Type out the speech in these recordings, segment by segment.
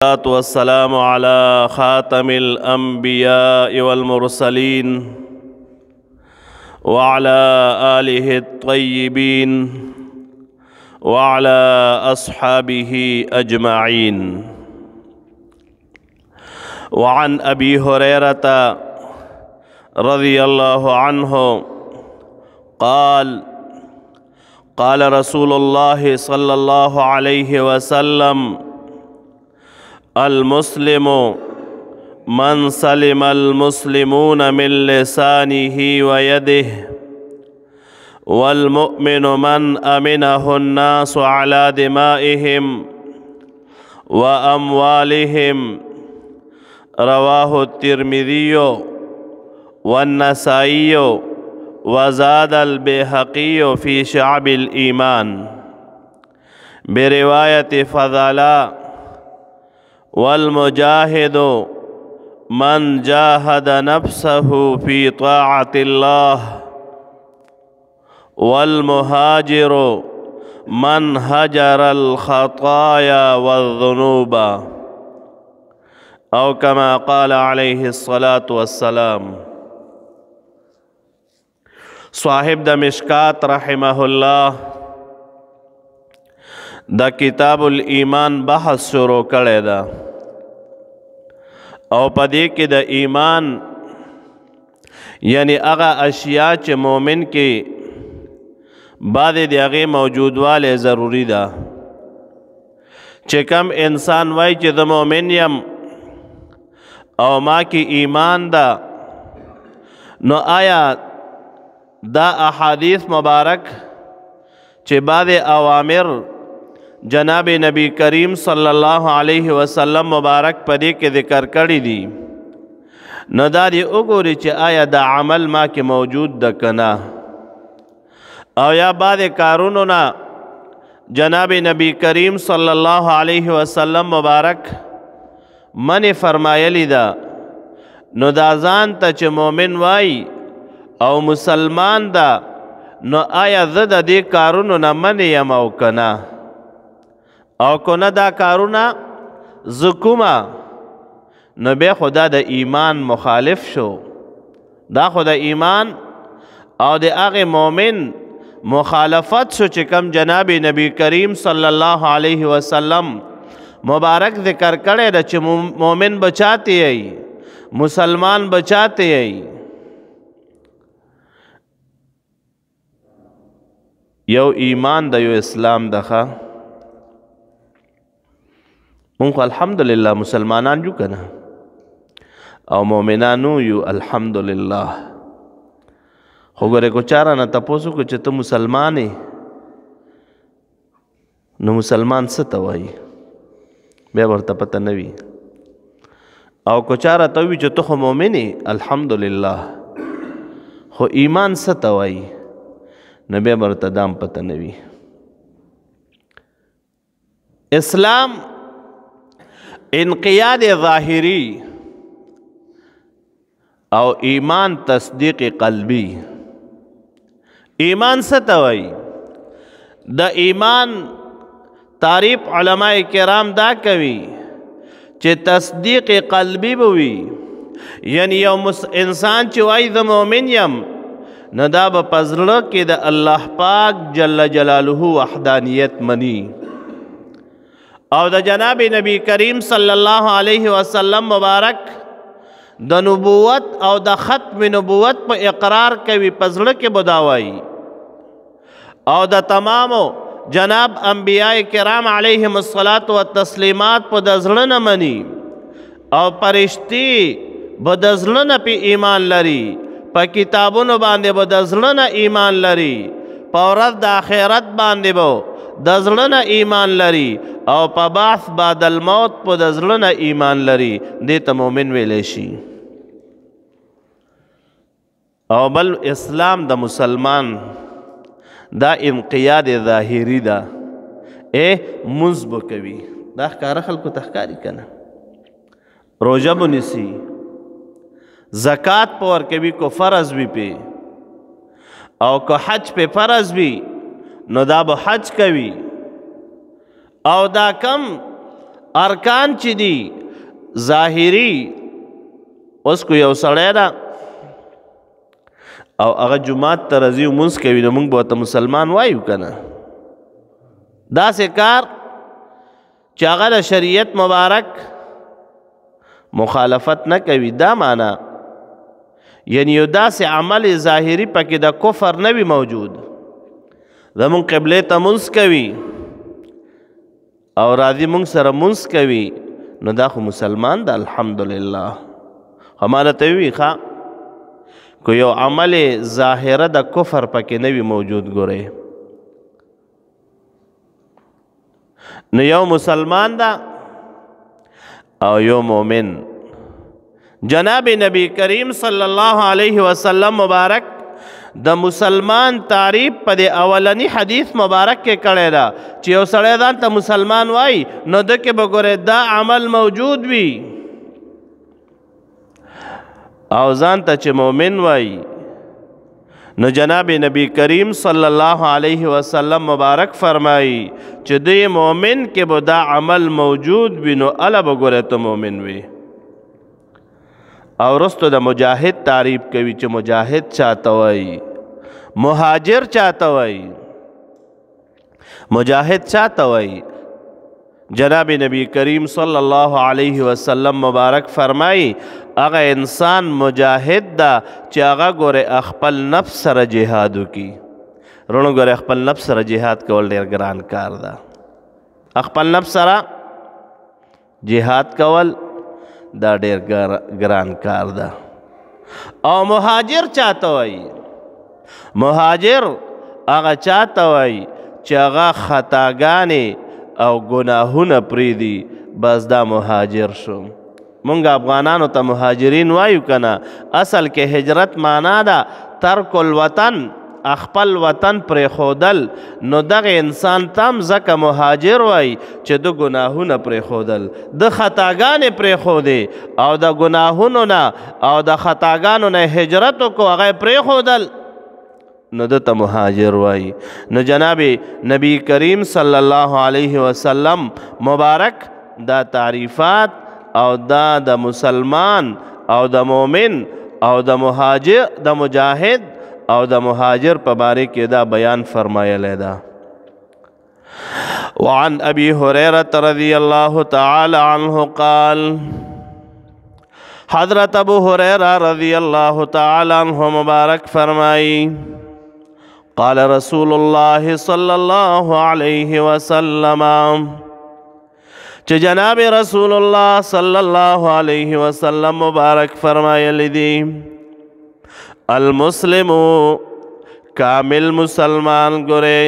والسلام على خاتم الأنبياء والمرسلين وعلى آله الطيبين وعلى أصحابه أجمعين. وعن أبي هريرة رضي الله عنه قال قال رسول الله صلى الله عليه وسلم: المسلم من سلم المسلمون من لسانه ويده، والمؤمن من أمنه الناس على دمائهم وأموالهم. رواه الترمذي والنسائي وزاد البيهقي في شعب الإيمان برواية فضلاء: والمجاهد من جاهد نفسه في طاعة الله، والمهاجر من هجر الخطايا والذنوب، أو كما قال عليه الصلاة والسلام. صاحب د مشکات رحمه الله د کتاب الایمان بحث شروع کړی ده، او په دې کې د ایمان یعنی هغه اشیاء چې مؤمن کې بعضې د هغې موجودوالی ضروري ده. چې کم انسان وایي چې زه مؤمن یم او ما کې ایمان ده، نو آیا دا احادیث مبارک چې بعضې اوامر جناب نبی کریم صلی الله علیه وسلم مبارک په دې کې ذکر کړي دي، نو دا دې وګوري چې آیا دا عمل ما کې موجود ده که نه، او یا بعضې کارونو نه جناب نبی کریم صلی الله علیه وسلم مبارک منې فرمایلی ده، نو دا ځان ته چې مؤمن وایي او مسلمان ده، نو آیا زه د دې کارونو نه منې یم او که نه، او که نه دا کارونه زه کومه، نو بیا خو دا د ایمان مخالف شو. دا خو د ایمان او د هغې مؤمن مخالفت شو چې کم جناب نبی کریم صلی الله علیه وسلم مبارک ذکر کړی ده چې مؤمن بچاتے یی، مسلمان بچاتے یی. یو ایمان ده، یو اسلام ده. ښه، مونږ خو الحمدلله مسلمانان یو که نه، او مؤمنانو یو الحمدلله. خو ګورې که چا رانه تپوس وکړو چې ته مسلمان یې، نو مسلمان څه ته وایي، بیا ورته پته نه وي. او که چا راته ووایي چې ته خو مؤمن یې الحمدلله، خو ایمان څه ته وایي، نو بیا به ورته دا هم پته نه وي. اسلام انقیاد ظاهری او ایمان تصدیق قلبی. ایمان څه ته وایي؟ د ایمان تعریف علماء کرام دا کوي چې تصدیق قلبی به وي، یعنی یو انسان چې وایي زه مؤمن یم، نو دا به په زړه کې د الله پاک جل جلاله وحدانیت مني، او د جناب نبی کریم صلی الله علیه وسلم مبارک د نبوت او د ختم نبوت په اقرار کوي، په زړه کې به دا وایي. او د تمامو جناب انبیاء کرام علیهم الصلاة والتسلیمات په د زړه نه مني، او فرشتې به د زړه نه پې ایمان لري، په کتابونو باندې به د زړه نه ایمان لري، په ورځ د آخرت باندې به د زړه نه ایمان لري، او په بعث بعد الموت په د زړه نه ایمان لري. دې ته مؤمن ویلی شي. او بل اسلام د مسلمان دا انقیاد ظاهری ده، مونځ به کوي، دا ښکاره خلکو ته ښکاري که نه، روژه به نیسي، زکات په ورکوي که فرض وي پې، او که حج پې فرض وي نو دا به حج کوي. او دا کم ارکان چې دي ظاهري، اوس کو یو سړی ده او هغه جومات ته راځي لمونځ کوي، نو موږ به ورته مسلمان وایو که نه؟ داسې کار چې هغه د شریعت مبارک مخالفت نه کوي، دا معنا یعنی یو داسې عمل ظاهري پکې د کفر نه وي موجود. زمونږ قبلې ته مونځ کوي او راځي مونږ سره مونځ کوي، نو دا خو مسلمان ده الحمدلله. خو ما راته ووي ښه که یو عمل ظاهره د کفر پکې نه وي موجود، ګورئ نو یو مسلمان ده او یو مؤمن. جناب نبی کریم صلی الله علیه وسلم مبارک د مسلمان تعریف په دې اولني حدیث مبارک کې کړی ده چې یو سړی ځان ته مسلمان وایي نو ده کې به ګورې دا عمل موجود وي، او ځان ته چې مؤمن وایي نو جناب نبی کریم صلی الله علیه وسلم مبارک فرمایي چې دې مؤمن کې به دا عمل موجود وي، نو اله به ګورې ته مؤمن وي. او وروسته د مجاهد تعریف کوي چې مجاهد چاته وایي، مهاجر چاته وایي، مجاهد چاته وایي. جناب نبی کریم صلی الله علیه وسلم مبارک فرمایي هغه انسان مجاهد ده چې هغه ګورې خپل نفس سره جهاد وکړي. وروڼو ګورې خپل نفس سره جهاد کول ډېر ګران کار ده. خپل نفس سره جهاد کول دا ډېر ګران کار ده. او مهاجر چاته وایي؟ مهاجر هغه چاته وایي چې هغه خطاګانې او ګناهونه پرېږدي، بس دا مهاجر شو. مونږ افغانانو ته مهاجرین وایو که نه؟ اصل کې هجرت معنا ده ترک الوطن، خپل وطن پرېښودل. نو دغه انسان ته هم ځکه مهاجر وایي چې د ګناهونه پرېښودل، د خطاګانې پرېښودې او د ګناهونو نه او د خطاګانو نه هجرت وکړو، هغه یې پرېښودل، نو ده ته مهاجر وایي. نو جناب نبی کریم صلی الله علیه وسلم مبارک دا تعریفات او دا د مسلمان او د مؤمن او د مهاجر، د مجاهد او د مهاجر په باره کې دا بیان فرمایلی ده. وعن ابي هريرة رضي الله تعالى عنه قال، حضرت ابو هريرة رضي الله تعالى عنه مبارک فرمائی، قال رسول الله صلى الله عليه وسلم، چې جناب رسول الله صلی الله علیه وسلم مبارک فرمایلی دي، المسلم کامل مسلمان ګورې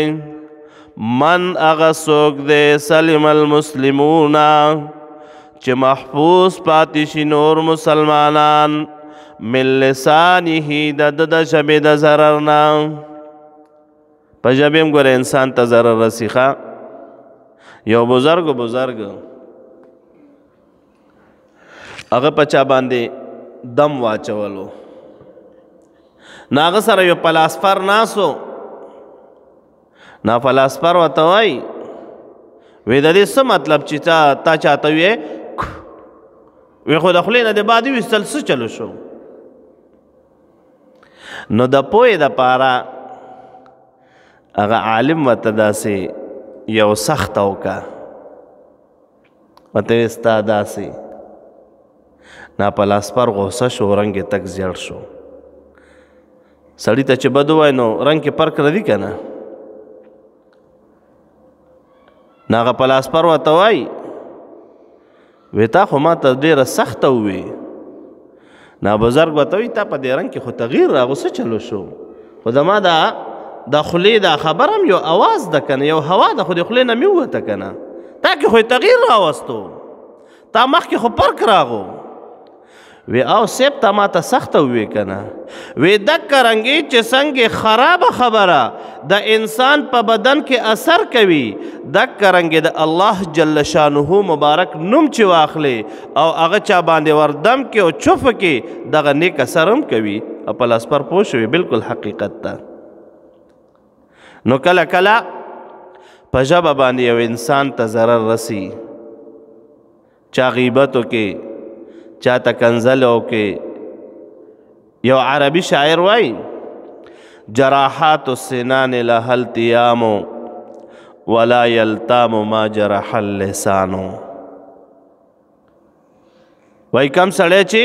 من هغه څوک دی سلم المسلمون چې محفوظ پاتې شي نور مسلمانان من لسانه د ده د ژبې د ضرر نه. په ژبې هم ګوره انسان ته ضرر رسي. ښه یو بزرګ هغه په چا باندې دم واچولو، نو هغه سره یو فلاسفر ناسو، نا فلاسفر ورته وایي وی د دې څه مطلب چې تا چاته ویې؟ وی خو د خولې نه د باد ویستل څه چلو شو؟ نو د پوهې دپاره هغه عالم ورته داسې یو سخته وکړه، ورته ویې ستا داسې. نا فلاسفر غوسه شو، رنګ یې تک زیړ شو. سړي ته چې بد ووایي نو رنګ کې فرق راځي که نه؟ نو هغه فلاسفر ورته وایي وی تا خو ما ته ډېره سخته ووې. نا بزرګ ورته وایي تا په دې رنګ کې خو تغییر راغو، څه چلو شو؟ خو زما دا د خولې دا خبره هم یو اواز ده که نه، یو هوا ده، خو د خولې نه مې ووته که نه، تا کې خو یې تغییر راوستو، تا مخکې خو فرق راغو. وی او صیب تا ما ته سخته ووې که نه؟ وی دکه رنګې چې څنګه خرابه خبره د انسان په بدن کې اثر کوي، دکه رنګې د الله جل شانه مبارک نوم چې واخلې او هغه چا باندې وردم کې او چف کې دغه نیک اثر هم کوي. او فلاسفر پوه شوي بالکل حقیقت ده. نو کله کله په ژبه باندې یو انسان ته ضرر رسی. چا غیبت وکې، چا ته کنځل وکې. یو عربي شاعر وایي جراحات السنان لها التیام ولا یلتام ما جرح اللسان. وایي کم سړی چې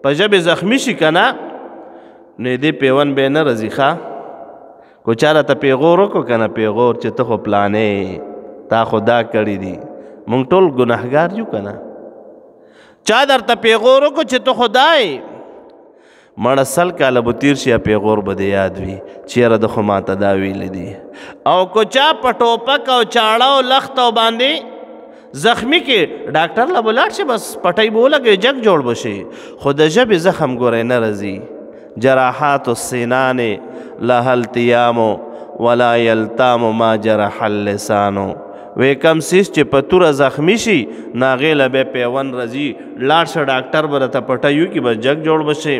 په ژبې زخمی شي که نه، نو دې پیوند به نه راځي. ښه کو چا راته پیغور وکړو که نه، پیغور چې ته خو پلانې، تا خو دا کړي دي، مونږ ټول ګناهګار یو که نه. چا درته پیغور وکړو چې ته خو دا یې، مړه 100 کاله به تېر شي، پیغور به دې یاد وي چې یاره ده خو ماته دا ویلي دي. او که چا په ټوپک او چاړه او لښته باندې زخمی کې، ډاکټر له به لاړ شي، بس پټۍ به ولګوي، جګ جوړ به شي، خو د ژبې زخم ګورئ نه راځي. جراحات السنان لها التیام ولا یلتام ما جرح اللسان. وی کم څیز چې په توره زخمی شي، نو هغې له بیا پیوند راځي، لاړ شه ډاکټر به درته پټۍ وکړي، بس جګ جوړ به شي.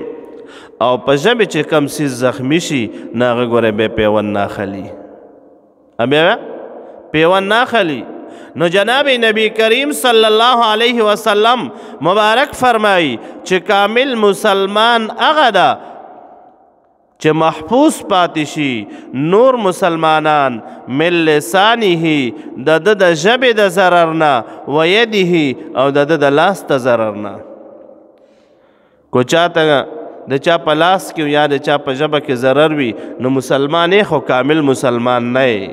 او په ژبې چې کم څیز زخمی شي، نو هغه ګورئ بیا پیوند نه اخلي، بیا پیوند نه اخلي. نو جناب نبی کریم صلی الله علیه وسلم مبارک فرمایي چې کامل مسلمان هغه ده چې محفوظ پاتې شي نور مسلمانان من لسانه، د ده د ژبې د ضرر نه، ویده او د ده د لاس د ضرر نه. کو چاته د چا په لاس کې یا د چا په ژبه کې ضرر وي، نو مسلمان یې خو کامل مسلمان نه یې،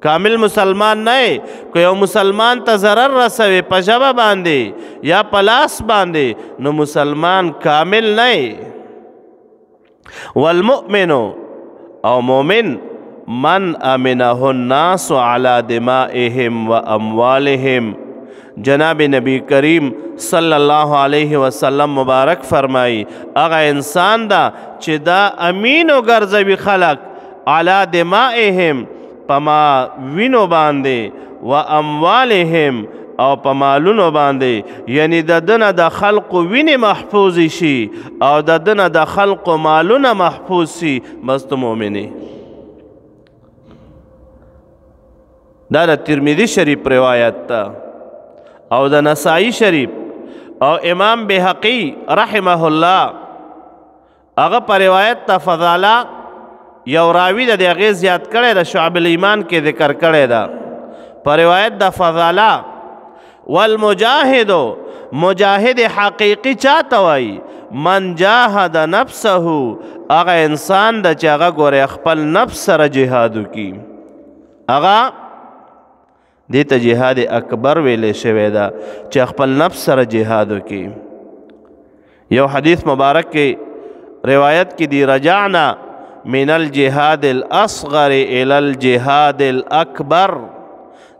کامل مسلمان نه یې. که یو مسلمان ته ضرر رسوي په ژبه باندې یا په لاس باندې، نو مسلمان کامل نه یې. والمؤمن او مؤمن من امنه الناس على دمائهم واموالهم. جناب نبی کریم صلی الله علیه وسلم مبارک فرمایي هغه انسان ده چې دا امین وګرځوي خلق علی دمائهم، په ما وینو باندې، و اموالهم او په مالونو باندې، یعنی د ده نه د خلقو وینې محفوظ شي او د ده نه د خلقو مالونه محفوظ شي، بس ته مؤمن یې. دا د ترمذي شریف روایت ده او د نسائی شریف او امام بیهقي رحمه الله هغه په روایت ته فضاله یو راوي د هغې زیات کړی د شعب الایمان کې ذکر کړی ده په روایت د فضاله والمجاهد، مجاهد حقیقي چاته وایي؟ من جاهد نفسه، هغه انسان ده چې هغه ګورې خپل نفس سره جهاد وکړي. هغه دې ته جهاد اکبر ویلی شوی ده چې خپل نفس سره جهاد وکړي. یو حدیث مبارک کې روایت کې دی رجعنا من الجهاد الاصغر الى الجهاد الاکبر.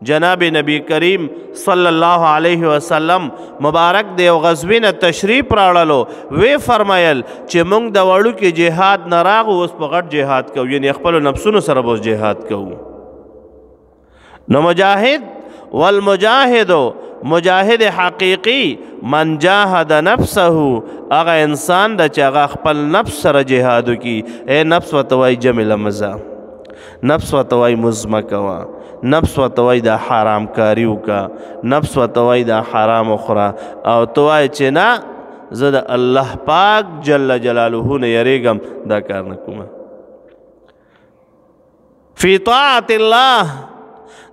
جناب نبی کریم صلی الله علیه وسلم مبارک د یو غزوې نه تشریف راړلو، وی فرمایل چې مونږ د وړوکي جهاد نه راغو، اوس په غټ جهاد کوو، یعنی خپلو نفسونو سره به اوس جهاد کوو. نو مجاهد والمجاهد، مجاهد حقیقی من جاهد نفسه، هغه انسان ده چې هغه خپل نفس سره جهاد وکړي. ای نفس ورته وایي جمع له مه ځه، نفس ورته وایي مزد مه کوه، نفس ورته وایي دا حرام کاري وکړه، نفس ورته وایي دا حرام وخوره، او ته وایې چې نه زه د الله پاک جل جلاله نه یریږم، دا کار نه کوم. فی طاعت الله،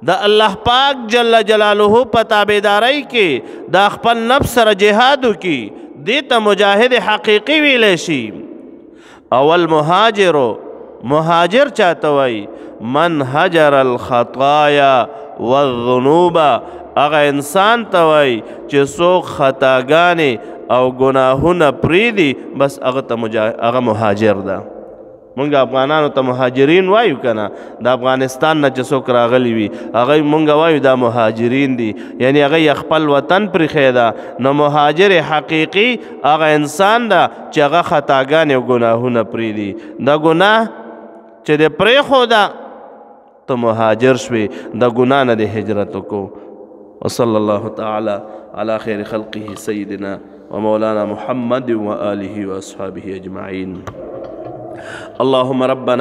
د الله پاک جل جلاله په تابعدارۍ کې دا خپل نفس سره جهاد وکړي، دې ته مجاهد حقیقي ویلی شي. اول مهاجر، مهاجر چاته وایي؟ من هجر الخطایا والذنوب، هغه انسان ته وایي چې څوک خطاګانې او ګناهونه پرېږدي، بس هغه ته هغه مهاجر ده. مونږ افغانانو ته مهاجرین وایو که نه، د افغانستان نه چې څوک راغلي وي هغه مونږ وایو دا مهاجرین دي، یعنی هغه یې خپل وطن پرېښی ده. نو مهاجر حقیقي هغه انسان ده چې هغه خطاګانې او ګناهونه پرېږدي. د ګناه چې دې پرېښوده ته مهاجر شوې، د ګناه نه دې هجرت وکړو. وصلی الله تعالی علی خیر خلقه سیدنا ومولانا محمد وآله وأصحابه أجمعين. اللهم ربنا